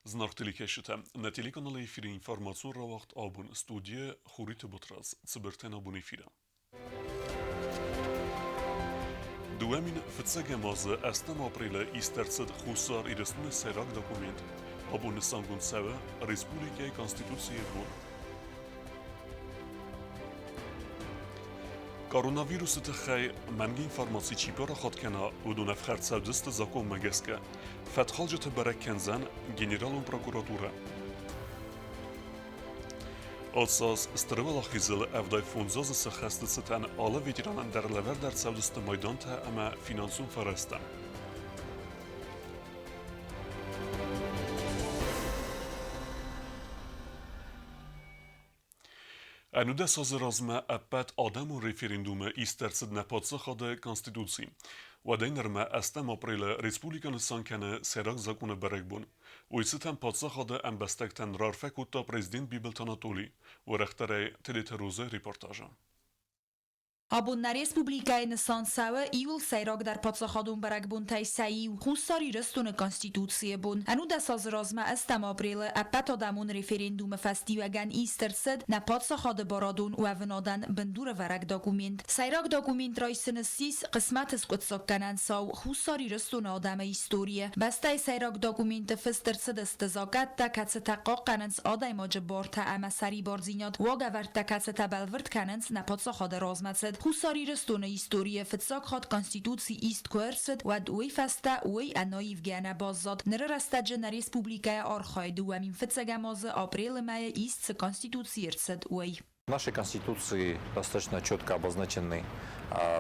Зынаргъ телекӕсджытӕ, нӕ телеканалы эфиры информацион рауагъд абон студийӕ Хуриты Батрадз, цыбыртӕн абон эфиры. 2001 азы ӕстӕм апрелы ист ӕрцыд Хуссар Ирыстоны сӕйраг документ. Абон нысангонд цӕуы республикӕйы Конституцийы бон. Коронавирусы тыххӕй мӕнг информаци чи парахат кӕна, уыдон ӕфхӕрд цӕудзысты законмӕ гӕсгӕ. Фӕткхалджыты бӕрӕг кӕндзӕн Генералон прокуратурӕ. Ацы Стыр Уӕлахизыл 75 азы сӕххӕсты цытӕн алы ветеранӕн дӕр лӕвӕрд ӕрцӕудзысты майдантӕ ӕмӕ финансон фӕрӕзтӕ. 19 азы размӕ ӕппӕт адӕмон референдумы ист ӕрцыд нӕ паддзахады Конституци. Уӕдӕй нырмӕ ӕстӕм апрелы республикӕ нысан кӕны сӕйраг закъоны бӕрӕгбон. Уый цытӕн паддзахады ӕмбӕстӕгтӕн раарфӕ кодта президент Бибылты Анатоли. Уӕрӕхдӕрӕй Тедеты Розы репортажы. Абон нӕ республикӕйы нысан цӕуы иууыл сӕйрагдӕр паддзахадон бӕрӕгбонтӕй сӕ иу – Хуссар Ирыстоны Конституцийы бон. 19 азы размӕ ӕстӕм апрелы ӕппӕтадӕмон референдумы фӕстиуӕгӕн ист ӕрцыд нӕ паддзахады барадон уӕвынадӕн бындурӕвӕрӕг документ. Сӕйраг документ райсыны ссис хъысмӕты скъуыддзаггӕнӕн цау Хуссар Ирыстоны адӕмы историйы. Бӕстӕйы сӕйраг документы фыст ӕрцыдысты закъӕттӕ, кӕцытӕ хъахъхъӕнынц адӕймаджы бартӕ ӕмӕ сӕрибардзинад, уагӕвӕрдтӕ, кӕцытӕ бӕлвырд кӕнынц нӕ паддзахады размӕцыд. Хуссар Ирыстоны историйы фыццаг хатт Конституци ист куы ӕрцыд, уӕд уый фӕстӕ уый ӕнаивгӕ нӕ баззад. Ныры рӕстӕджы нӕ республикӕйы архайы 2005 азы апрелы мӕйы ист цы Конституци ӕрцыд, уый. В нашей Конституции достаточно четко обозначены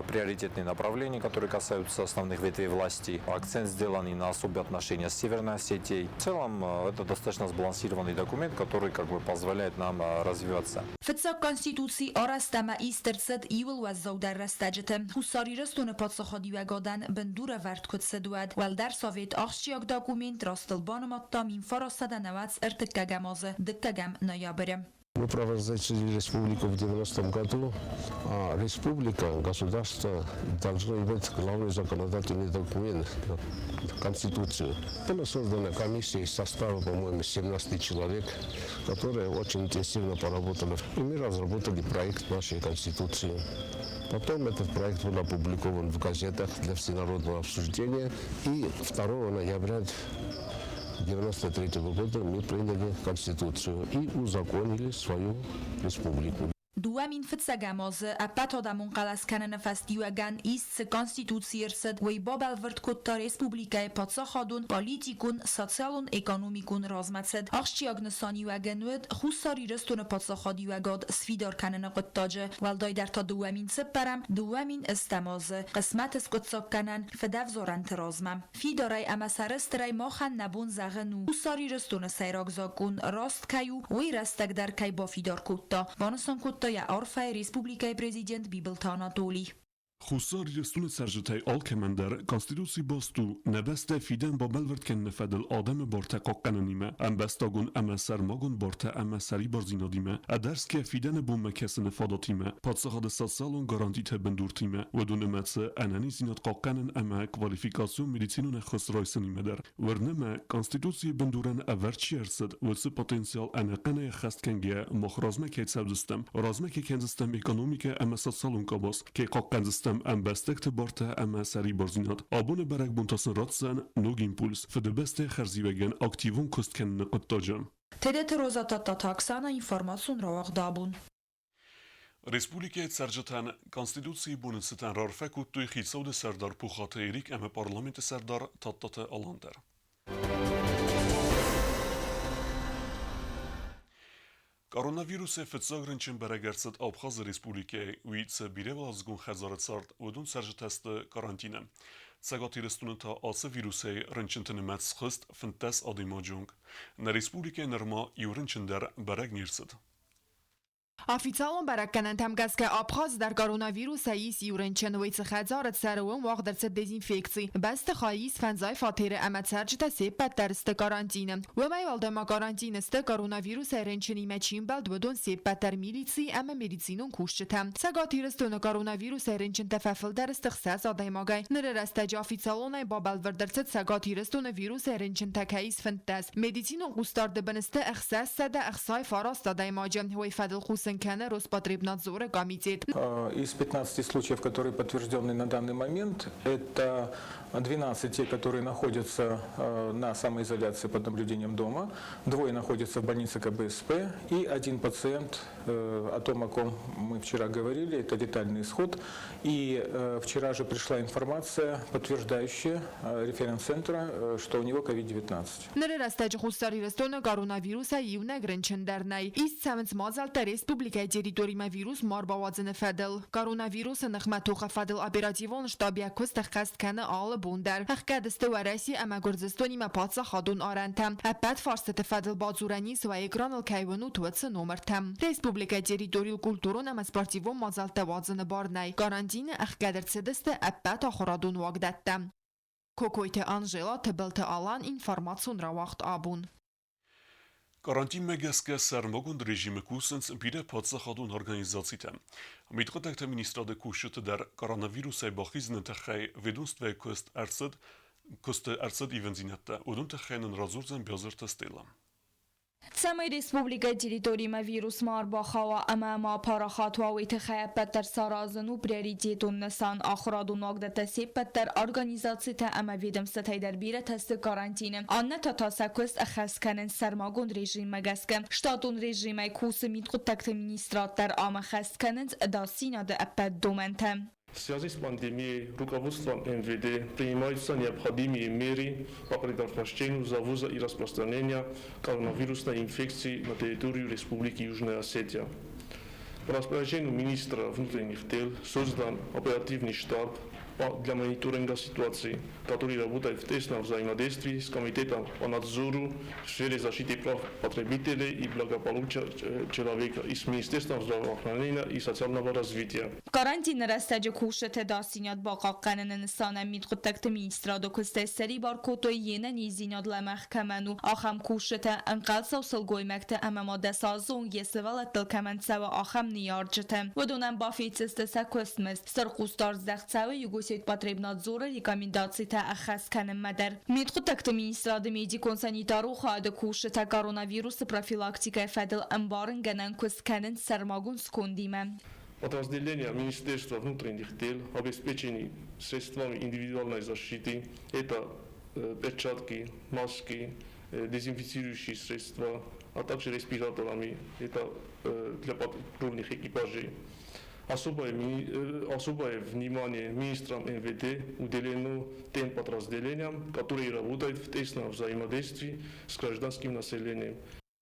приоритетные направления, которые касаются основных ветвей власти. Акцент сделан и на особые отношения с Северной Осетией. В целом это достаточно сбалансированный документ, который как бы позволяет нам развиваться. Фыццаг Конституци арӕзт ӕмӕ ист ӕрцыд иууыл уӕззаудӕр рӕстӕджыты. Хуссар Ирыстоны паддзахадиуӕгадӕн бындурӕвӕрд куыд цыд, уӕд Уӕлдӕр Совет ахсджиаг документ растыл банымадта 1993 азы дыккӕгӕм ноябры. Мы провозгласили республику в 90-м году, а республика, государство должно иметь главный законодательный документ, Конституцию. Была создана комиссия из состава, по-моему, 17 человек, которые очень интенсивно поработали. И мы разработали проект нашей Конституции. Потом этот проект был опубликован в газетах для всенародного обсуждения. И 2 ноября 1993 года мы приняли Конституцию и узаконили свою республику. 2001 азы ӕппӕтадӕмон хъӕлӕс кӕныны фӕстиуӕгӕн ист цы Конституци ӕрцыд, уый бабӕлвырд кодта республикӕйы паддзахадон, политикон, социалон-экономикон размӕцыд. Ахсджиаг нысаниуӕгӕн уыд Хуссар Ирыстоны паддзахадиуӕгад сфидар кӕныны хъуыддаджы, уӕлдайдӕр та 2004-ӕм, 2008 азы хъысмӕты скъуыддзаггӕнӕн фыдӕвзарӕнты размӕ. Фидарӕй ӕмӕ сӕрыстырӕй махӕн нӕ бон зӕгъын у, Хуссар Ирыстоны сӕйраг закъон раст кӕй у, уый рӕстӕг дӕр кӕй бафидар кодта, банысан кодта йӕ арфӕйы республикӕйы президент Бибылты Анатолий. Хуссар Ирыстоны цӕрджытӕй алкӕмӕн дӕр Конституци баст у, нӕ бӕстӕ фидӕн бабӕлвырд кӕныны фӕдыл адӕмы бартӕ хъахъхъӕнынимӕ, ӕмбӕстагон ӕмӕ сӕрмагонд бартӕ ӕмӕ сӕрибардзинадимӕ, ӕдӕрсгӕ фидӕны бонмӕ кӕсыны фадатимӕ, паддзахады социалон гарантиты бындуртимӕ, уыдон нымӕцы ӕнӕниздзинад хъахъхъӕнын ӕмӕ квалификацион медицинон ӕххуыс райсынимӕ дӕр. Уырны мӕ, Конституцийы бындурӕн ӕвӕрд чи ӕрцыд, уыцы потенциал ӕнӕхъӕнӕй ӕххӕст кӕнгӕйӕ мах размӕ кӕй цӕудзыстӕм, размӕ кӕй кӕндзыстӕм экономикӕ ӕмӕ социалон къабаз, кӕй хъахъхъӕндзыстӕм ӕмбӕстӕгты бартӕ ӕмӕ сӕрибардзинад. Абоны бӕрӕгбон та сын ратдзӕн ног импульс Фыдыбӕстӕйы хӕрзиуӕгӕн активон куыст кӕныны хъуыддаджы. Тедеты Роза Тадтаты Оксана информацион рауагъд абон. Республикӕйы цӕрджытӕн Конституцийы боны цытӕн раарфӕ кодтой хицауады сӕрдар Пухаты Эрик ӕмӕ парламенты сӕрдар Тадтаты Алан дӕр. Коронавирусӕй фыццаг рынчын бӕрӕг ӕрцыд Абхазы республикӕйы, уый цы бирӕуӕладзыгон хӕдзары цард, уыдон цӕрджытӕ сты карантины. Цӕгат Ирыстоны та ацы вирусӕй рынчынты нымӕц схызт 15 адӕймаджы онг. Нӕ республикӕйы нырма иу рынчын дӕр бӕрӕг не рцыд. Официалон бӕрӕггӕнӕнтӕм гӕсгӕ Абхазы дӕр коронавирусӕй ис иу рынчын, уый цы хӕдзары цӕры, уым уагъд ӕрцыд дезинфекци. Бӕстыхайы ис фӕндзай фатеры ӕмӕ цӕрджытӕ се ппӕт дӕр сты карантины. Уымӕй уӕлдай ма карантины сты, коронавирусӕй рынчынимӕ чи мбӕлд, уыдон се ппӕт дӕр милицийы ӕмӕ медицинон кусджытӕ. Цӕгат Ирыстоны коронавирусӕй рынчынтӕ фӕфылдӕр сты хсӕз адӕймагӕй. Ныры рӕстӕджы официалонӕй бабӕлвырд ӕрцыд Цӕгат Ирыстоны вирусӕй рынчынтӕ кӕй ис 15. Медицинон хъусдарды бын сты 669 адӕймаджы. Уый фӕдыл хъусын кӕны Роспотребнадзоры комитет. Из 15 случаев, которые подтверждены на данный момент, это 12 те, которые находятся на самоизоляции под наблюдением дома, двое находятся в больнице КБСП и один пациент, о том, о ком мы вчера говорили, это летальный исход. И вчера же пришла информация, подтверждающая референц-центра, что у него COVID-19. Ныры рӕстӕджы Хуссар Ирыстоны коронавирусӕй иунӕг рынчын дӕр нӕй. Ист цӕуынц мадзӕлттӕ республикӕйы территоримӕ вирус ма рбауадзыны фӕдыл. Коронавирусы ныхмӕ тохы фӕдыл оперативон штаб йӕ куыст ӕххӕст кӕны алы бон дӕр. Ӕхгӕд сты Уӕрӕсе ӕмӕ Гуырдзыстонимӕ паддзахадон арӕнтӕ. Ӕппӕт фарстыты фӕдыл бадзурӕн ис, уӕ экраныл кӕй уынут, уыцы номыртӕм. Республикӕйы территорийыл культурон ӕмӕ спортивон мадзӕлттӕ уадзыны бар нӕй. Карантины ӕхгӕд ӕрцыдысты ӕппӕт ахуырадон уагдӕттӕ. Кокойты Анжела, Тыбылты Алан, информацион рауагъд абон. Карантинмӕ гӕсгӕ сӕрмагонд режимы кусынц бирӕ паддзахадон организацитӕ. Мидхъуыддӕгты министрады кусджыты дӕр коронавирусӕй бахизыны тыххӕй ведомствӕйы куыст ӕрцыд куысты ӕрцыд ивындзинӕдтӕ. Уыдон тыххӕй нын радзурдзӕн Бязырты Стелла. Цӕмӕй республикӕйы территоримӕ вирус ма ӕрбахауа ӕмӕ ма апарахат уа, уый тыххӕй ӕппӕт дӕр саразын у приоритетон нысан. Ахуырадон уагдӕттӕ се ппӕт дӕр организацитӕ ӕмӕ ведомствотӕй дӕр бирӕтӕ сты карантины. Аннӕтӕ та сӕ куыст ӕххӕст кӕнынц сӕрмагонд режиммӕ гӕсгӕ. Штатон режимӕй кусы мидхъуыддӕгты министрад дӕр ӕмӕ ӕххӕст кӕнынц ӕдасдзинады ӕппӕт домӕнтӕ. В связи с пандемией руководством МВД принимаются необходимые меры по предотвращению завоза и распространения коронавирусной инфекции на территорию Республики Южная Осетия. По распоряжению министра внутренних дел создан оперативный штаб для мониторинга ситуации, который работает в тесном взаимодействии с Комитетом по надзору в сфере защиты прав потребителей и благополучия человека и с Министерством здравоохранения и социального развития. Карантины рӕстӕджы кусджыты ӕдасдзинад бахъахъхъӕныны нысанӕн мидхъуыддӕгты министрады куыстӕй ссӕрибар кодтой йе нӕниздзинад лӕмӕгъ кӕмӕн у, ахӕм кусджытӕ, ӕнхъӕлцау сылгоймӕгтӕ ӕмӕ ма дӕсаздзон йӕ сывӕллӕттыл кӕмӕн цӕуы, ахӕм ныййарджытӕ. Уыдонӕн бафиддзысты сӕ куыстмызд. Стыр хъусдард здӕхт цӕуы Югосетпотребнадзоры рекомендацитӕ ӕххӕст кӕнынмӕ дӕр. Мидхъуыддӕгты министрады медикон-санитарон хайады кусджытӕ коронавирусы профилактикӕйы фӕдыл ӕмбарынгӕнӕн куыст кӕнынц сӕрмагонд скондимӕ. Подразделения Министерства внутренних дел обеспечены средствами индивидуальной защиты. Это перчатки, маски, дезинфицирующие средства, а также респираторами. Это для патрульных экипажей. Особое внимание министрам МВД уделено тем подразделениям, которые работают в тесном взаимодействии с гражданским населением.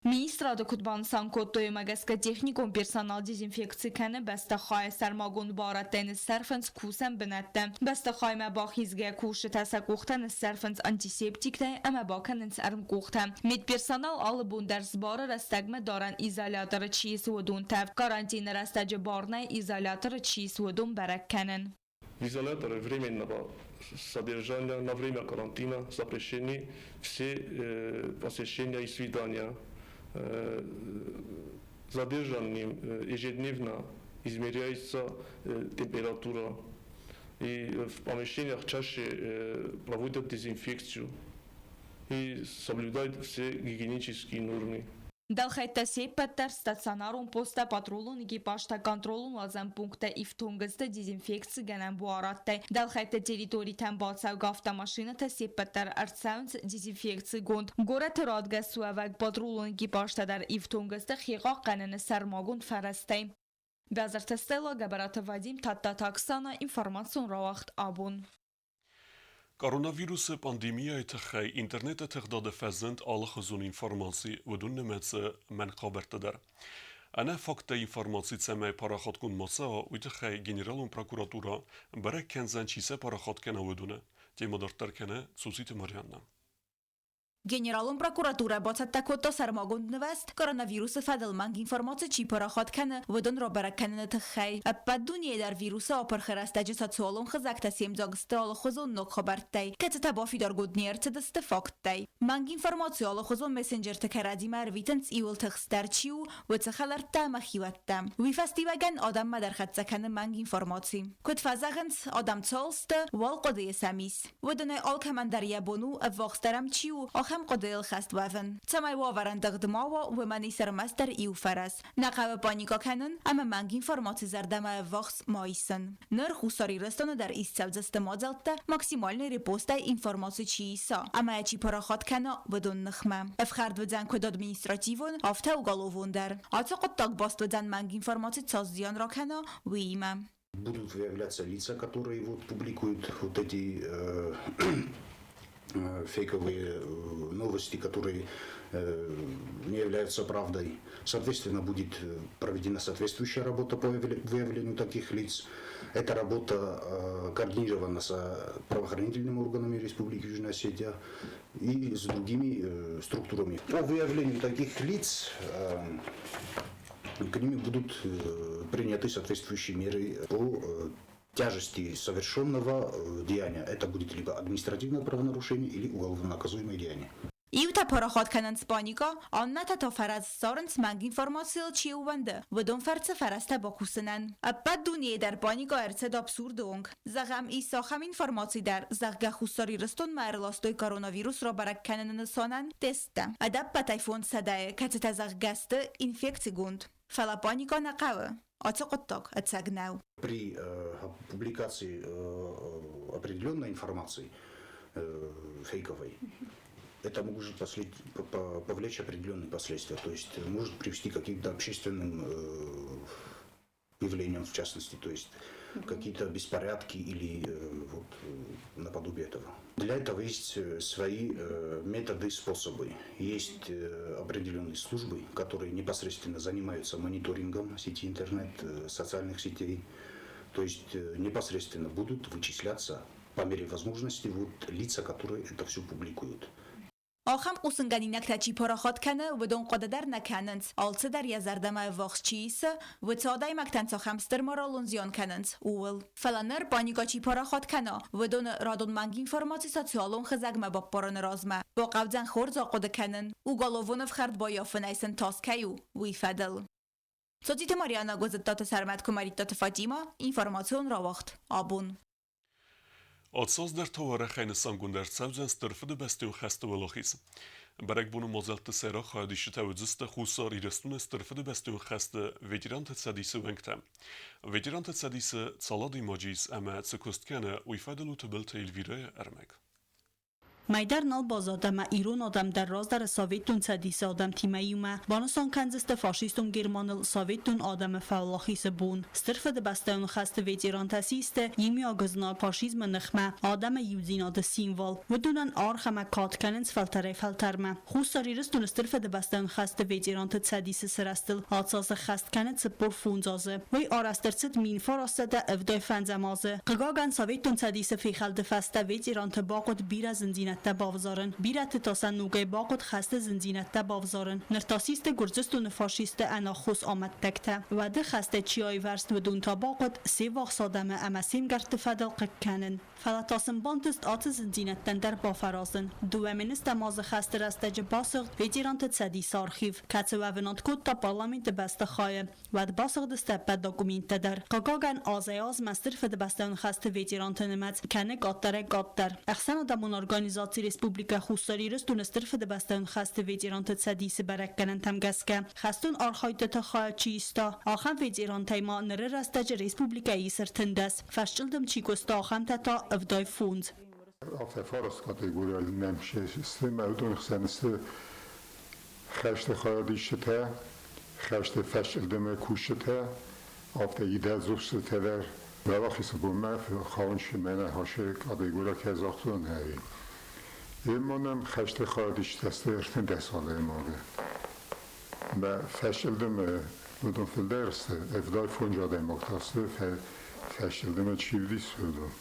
Министрады куыд банысан кодтой, уымӕ гӕсгӕ техникон персонал дезинфекци кӕны бӕстыхайы сӕрмагонд барадтӕй ныссӕрфынц кусӕн бынӕттӕ. Бӕстыхаймӕ бахизгӕ кусджытӕ сӕ къухтӕ ныссӕрфынц антисептиктӕй ӕмӕ бакӕнынц ӕрмкъухтӕ. Медперсонал алы бон дӕр сбары рӕстӕгмӕ дарӕн изоляторы чи ис, уыдон тӕвд. Карантины рӕстӕджы бар нӕй изоляторы чи ис, уыдон бӕрӕг кӕнын. Изоляторы временного содержания на время карантина запрещены все посещения и свидания. Задержанным ежедневно измеряется температура. И в помещениях чаще проводят дезинфекцию и соблюдают все гигиенические нормы. Дӕлхӕйттӕ се ппӕт дӕр стационарон посттӕ, патрулон экипажтӕ, контролон-уадзӕн пункттӕ ифтонг сты дезинфекцигӕнӕн буарадтӕй. Дӕлхӕйтты территоритӕм бацӕугӕ автомашинӕтӕ се ппӕт дӕр ӕрцӕуынц дезинфекцигонд. Горӕты радгӕсуӕвӕг патрулон экипажтӕ дӕр ифтонг сты хихъахъхъӕныны сӕрмагонд фӕрӕзтӕй. Бязырты Стелла, Гӕбӕраты Вадим, Тадтаты Оксана, информацион рауагъд абон. Коронавирусы пандемияйы тыххӕй интернеты тыгъдады фӕзынд алыхуызон информаци, уыдон нымӕцы мӕнг хабӕрттӕ дӕр. Ӕнӕ факттӕ информаци цӕмӕй парахатгонд ма цӕуа, уый тыххӕй Генералон прокуратура бӕрӕг кӕндзӕн, чи сӕ парахат кӕна, уыдоны. Темӕ дарддӕр кӕны Цуциты Марианна. Генералон прокуратурӕ бацӕттӕ кодта сӕрмагонд нывӕзт, коронавирусы фӕдыл мӕнг информаци чи парахат кӕны, уыдон рабӕрӕг кӕныны тыххӕй. Ӕппӕт дунейы дӕр вирусы апырхы рӕстӕджы социалон хызӕгтӕ семдзаг сты алыхуызон ног хабӕрттӕй, кӕцытӕ бафидаргонд не рцыдысты факттӕй. Мӕнг информаци алыхуызон мессенджерты кӕрӕдзимӕ ӕрвитынц, иуыл тыхстдӕр чи у, уыцы хӕлӕрттӕ ӕмӕ хиуӕттӕ. Уый фӕстиуӕгӕн адӕммӕ дӕр хӕццӕ кӕны мӕнг информаци. Куыд фӕзӕгъынц, адӕм цал сты, уал хъуыдыйы сӕм ис. Уыдонӕй алкӕмӕн дӕр йӕ бон у, ӕввахсдӕр ӕм чи у, ахӕм хъуыдыйыл хӕст уӕвын. Цӕмӕй уавӕр ӕндыгъд ма уа, уымӕн ис ӕрмӕстдӕр иу фӕрӕз. Нӕ хъӕуы паникӕ кӕнын ӕмӕ мӕнг информаци зӕрдӕмӕ ӕввахс ма исын. Ныр Хуссар Ирыстоны дӕр исцӕудзысты мадзӕлттӕ, максимальный репостӕй информаци чи иса ӕмӕ йӕ чи парахат кӕна, уыдон ныхмӕ. Ӕфхӕрд уыдзӕн куыд административон, афтӕ уголовон дӕр. Ацы хъуыддаг баст уыдзӕн мӕнг информаци цас зиан ракӕна, уыимӕ. Будут выявляться лица, которые вот публикуют вот эти фейковые новости, которые не являются правдой. Соответственно, будет проведена соответствующая работа по выявлению таких лиц. Эта работа координирована с правоохранительными органами Республики Южная Осетия и с другими структурами. По выявлению таких лиц к ним будут приняты соответствующие меры по тяжести совершенного деяния. Это будет либо административное правонарушение или уголовно наказуемое деяние. Иутӕ парахат кӕнынц паникӕ, аннӕтӕ та фӕрӕз ссарынц мӕнг информацийыл чи ӕууӕнды, уыдон фӕрцы фӕрӕзтӕ бакусынӕн. Ӕппӕт дунейы дӕр паникӕ ӕрцыд абсурды онг. Зӕгъӕм, ис ахӕм информаци дӕр, зӕгъгӕ, Хуссар Ирыстонмӕ ӕрластой коронавирус рабӕрӕг кӕныны нысанӕн тесттӕ. Ӕдӕппӕтӕй 500-йы, кӕцытӕ зӕгъгӕ сты инфекцигонд. Фӕлӕ паникӕ нӕ хъӕуы. Ацы хъуыддаг ӕцӕг нӕу. При публикации определенной информации фейковой это может повлечь определенные последствия, то есть может привести к каким-то общественным явлениям, в частности, то есть какие-то беспорядки или вот наподобие этого. Для этого есть свои методы и способы. Есть определенные службы, которые непосредственно занимаются мониторингом сети интернет, социальных сетей. То есть непосредственно будут вычисляться по мере возможности вот лица, которые это все публикуют. Ахӕм хъусынгӕнинӕгтӕ чи парахат кӕны, уыдон хъуыды дӕр нӕ кӕнынц, алцыдӕр йӕ зӕрдӕмӕ ӕввахс чи исы, уыцы адӕймӕгтӕн цахӕм стыр моралон зиан кӕнынц, ууыл. Фӕлӕ ныр паникӕ чи парахат кӕна, уыдоны радон мӕнг информаци социалон хызӕгмӕ баппарыны размӕ бахъӕудзӕн хорз ахъуыды кӕнын, уголовон ӕфхӕрд баййафынӕй сын тас кӕй у, уый фӕдыл. Цоциты Марьяна, Гуызыдтаты Сӕрмӕт, Куымӕридтаты Фатимӕ, информацион рауагъд «Абон». Ацаздӕр тауӕрӕхӕй нысангонд ӕрцӕудзӕн Стыр Фыдыбӕстӕйон хӕсты уӕлахиз. Бӕрӕгбоны мадзӕлтты сӕйраг хайадисджытӕ уыдзысты Хуссар Ирыстоны Стыр Фыдыбӕстӕйон хӕсты ветеранты цӕдисы уӕнгтӕ. Ветеранты цӕдисы цал адӕймаджы ис ӕмӕ цы куыст кӕны, уый фӕдыл у Тыбылты Эльвирӕйы ӕрмӕг. Мӕйдар нал баззад ӕмӕ ирон адӕм дӕр раздӕры Советон Цӕдисы адӕмтимӕ иумӕ банысан кӕндзысты фашистон Германыл советон адӕмы фӕуӕлахизы бон. Стыр Фыдыбӕстӕйон хӕсты ветерантӕ систы иумиаг знаг фашизмы ныхмӕ адӕмы иудзинады символ. Уыдонӕн аргъ ӕмӕ кад кӕнынц фӕлтӕрӕй-фӕлтӕрмӕ. Хуссар Ирыстоны Стыр Фыдыбӕстӕйон хӕсты ветеранты Цӕдисы сырӕзтыл ацы азы хӕст кӕны 45 азы. Уый арӕзт ӕрцыд 1975 азы. Хъыгагӕн, Советон Цӕдисы фехӕлды фӕстӕ ветеранты бахъуыд бирӕ зындзинӕдтӕ бавзарын. Бирӕты та сӕ ногӕй бахъуыд хӕсты зындзинӕдтӕ бавзарын. Ныр та систы Гуырдзыстоны фашистты ӕнаххос амӕттӕгтӕ. Уӕды хӕстӕй чи аивӕрзт, уыдон та бахъуыд се ввахс адӕмы ӕмӕ се мгӕртты фӕдыл хъыг кӕнын. Фӕлӕ та сын бантыст ацы зындзинӕдтӕн дӕр бафӕразын. 2 000 азы хӕсты рӕстӕджы басыгъд ветеранты Цӕдисы архив, кӕцы уӕвынад кодта парламенты бӕстыхайы. Уӕд басыгъдысты ӕппӕт документтӕ дӕр. Хъыгагӕн, азӕй-азмӕ Стыр Фыдыбӕстӕйон хӕсты ветеранты нымӕц кӕны къаддӕрӕй-къаддӕр. Ӕхсӕнадӕмон организаци Республикӕ Хуссар Ирыстоны Стыр Фыдыбӕстӕйон хӕсты ветеранты Цӕдисы бӕрӕггӕнӕнтӕм гӕсгӕ, хӕстон архайдтыты хайад чи иста, ахӕм ветерантӕй ма ныры рӕстӕджы республикӕйы ис 13, фӕсчъылдым чи куыста, ахӕмтӕ та 75. Афтӕ фараст категорийыл нӕм сты, мӕ уыдоны хсӕн сты хӕсты хайадисджытӕ, хӕсты фӕсчъылдымы кусджытӕ, афтӕ идӕдз устытӕ дӕр. Уӕлахизы бонмӕ хауынц мӕнӕ ацы категорийӕ кӕй загътон, ӕви. Ема нӕм хӕсты хайадисджытӕ сты 13 адӕймаджы. Мӕ фӕсчъылдымы уыдон фылдӕр сты, 75 адӕймаг та сты фӕсчъылдымы чи уыдис, уыдон.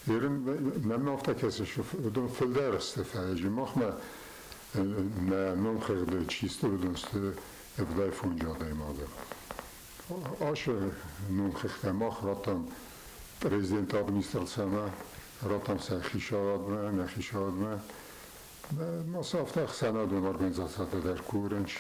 Ерын мӕнмӕ афтӕ кӕсы, уыдон фылдӕр сты, фӕлӕ махмӕ Нӕ номхыгъды чи сты, уыдон сты 75 адӕймаджы. Ацы номхыгъдтӕ мах радтам президенты администрацимӕ, радтам сӕ хицауадмӕ, нӕ хицауадмӕ. Ма сӕ афтӕ ӕхсӕнадон организацитӕ дӕр курынц.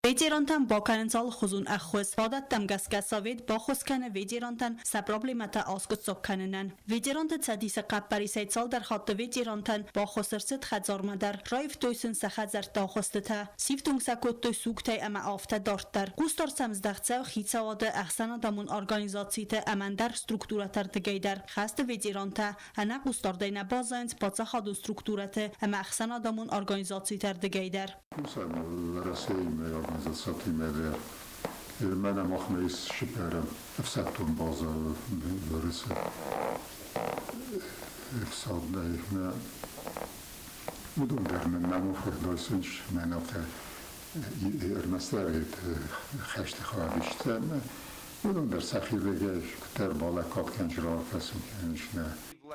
Ветерантӕн бакӕнынц алыхуызон ӕххуыс. Фадӕттӕм гӕсгӕ совет баххуыс кӕны ветерантӕн сӕ проблемӕтӕ аскъуыддзаг кӕнынӕн. Ветеранты цӕдисы хъӕппӕрисӕй цалдӕр хатты ветерантӕн баххуыс ӕрцыд хӕдзармӕ дӕр. Раивтой сын сӕ хӕдзӕртты ахуыстытӕ, сифтонг сӕ кодтой сугтӕй ӕмӕ афтӕ дарддӕр. Хъусдард сӕм здӕхт цӕуы хицауады, ӕхсӕнадӕмон организациты ӕмӕ ӕндӕр структурӕты ӕрдыгӕй дӕр. Хӕсты ветерантӕ ӕнӕхъусдардӕй нӕ баззайынц паддзахадон структурӕты ӕмӕ ӕхсӕнадӕмон организациты ӕрдыгӕй дӕр. Кусӕм Уӕрӕсеимӕ организацитимӕ дӕр. Мӕнӕ махмӕ ис сыппӕрӕм ӕфсӕддон базӕ Уӕрӕсе ӕфсадӕй. Уыдон дӕр нын нӕ номхыгъд мӕн афтӕ ӕрмӕстдӕр хӕсты хайадисджытӕ ӕмӕ уыдон дӕр сӕхирдыгӕй куыддӕр балӕггад кӕнынц, ракӕсын кӕнынц нӕ.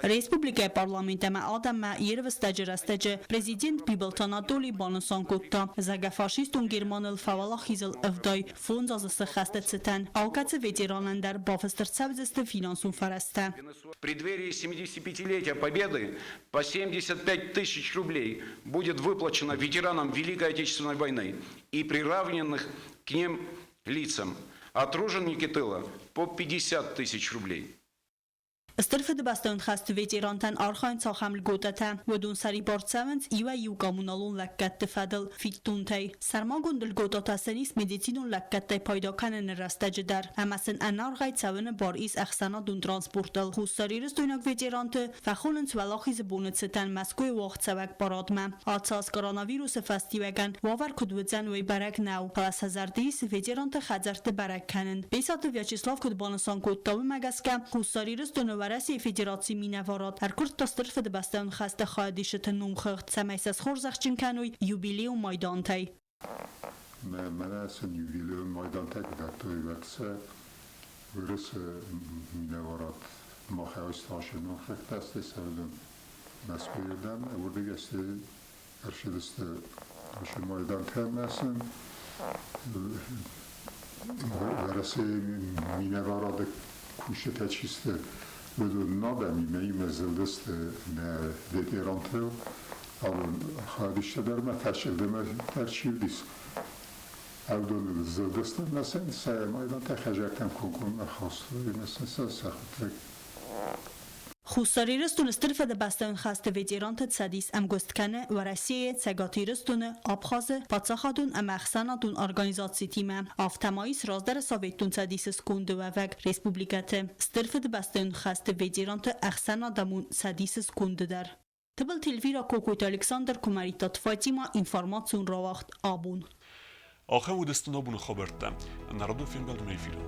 Республикӕйы парламент ӕмӕ адӕммӕ ервӕстӕджы рӕстӕджы президент Бибылты Анатолий банысан кодта, зӕгъгӕ, фашистон Германыл фӕуӕлахизыл 75 азы сыххӕсты цытӕн алкӕцы ветеранӕн дӕр бафыст ӕрцӕудзысты финансон фӕрӕзтӕ. В преддверии 75-летия Победы по 75 тысяч рублей будет выплачено ветеранам Великой Отечественной войны и приравненных к ним лицам, а труженики тыла по 50 тысяч рублей. Стыр Фыдыбӕстӕйон хӕсты ветерантӕн архайынц ахӕм льготӕтӕ. Уыдон сӕрибар цӕуынц иуӕй-иу коммуналон лӕггӕдты фӕдыл фиддонтӕй. Сӕрмагонд льготӕтӕ сын ис медицинон лӕггӕдтӕй пайда кӕныны рӕстӕджы дӕр ӕмӕ сын ӕнӕаргъӕй цӕуыны бар ис ӕхсӕнадон транспортыл. Хуссарирыстойнаг ветеранты фӕхонынц Уӕлахизы боны цытӕн Мӕскуыйы уагъдцӕуӕг парадмӕ. Ацы аз коронавирусы фӕстиуӕгӕн уавӕр куыд уыдзӕн, уый бӕрӕг нӕу, фӕлӕ сӕ зӕрды ис ветеранты хӕдзӕртты бӕрӕг кӕнын. Бесаты Вячеслав куыд банысан кодта, уымӕ гӕсгӕ Хуссар Ирыстоны Уӕрӕсейы Федерацийы минӕварад ӕркуырдта Стыр Фыдыбӕстӕйон хӕсты хайадисджыты номхыгъд, цӕмӕй сӕ схорзӕхджын кӕной юбилейон майдантӕй. Мӕнӕ сын юбилейон майдантӕ куы дӕттой, уӕд сӕ Уырысы минӕварад махӕй старший номхыгъдтӕ сӕвдын Мӕскуыйы рдӕм, уырдыгӕй ӕрцыдысты уыцы майдантӕ ӕмӕ сын Уӕрӕсейы минӕварады кусджытӕ чи сты, уыдон адӕмимӕ иумӕ зылдысты нӕ ветерантыл. Абон хайадисджытӕ дӕр ма фӕсчъылдымы дӕр чи уыдис, уыдон зылдысты ӕмӕ сын сӕ майдантӕ хӕзӕгтӕм комкоммӕ хастой ӕмӕ сын сӕ сӕхуыдтӕг. Хуссар Ирыстоны Стыр Фыдыбӕстӕйон хӕсты ветеранты цӕдис ӕмгуыст кӕны Уӕрӕсейы, Цӕгат Ирыстоны, Абхазы паддзахадон ӕмӕ ӕхсӕнадон организацитимӕ, афтӕ ма ис раздӕры Советон Цӕдисы сконды уӕвӕг республикӕты Стыр Фыдыбӕстӕйон хӕсты ветеранты ӕхсӕнадӕмон цӕдисы сконды дӕр. Тыбылты Эльвира, Кокойты Александр, Куымӕридтаты Фатимӕ, информацион рауагъд абон. Ахӕм уыдысты нӕ абоны хабӕрттӕ. Народон фембӕлдмӕ эфиры.